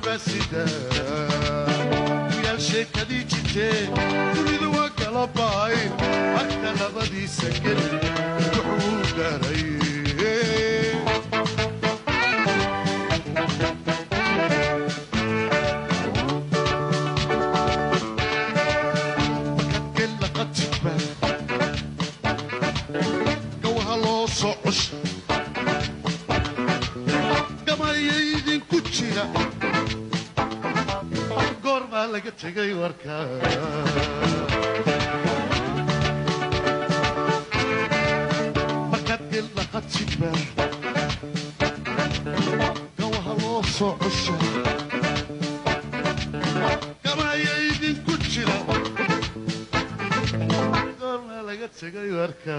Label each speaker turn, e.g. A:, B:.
A: Baa sida yaal sheekadii jirtee, dunidu waa kala baay, agta labadiisa geli wuxuu gaaray. Markaad gel laqatidba gawaha loo soo cusha gamaya idinku jira, goormaa laga tegay warka? Markaad gel laqatidba gawaha loo soo cusha gamaya idinku jira, goormaa laga tegay warka?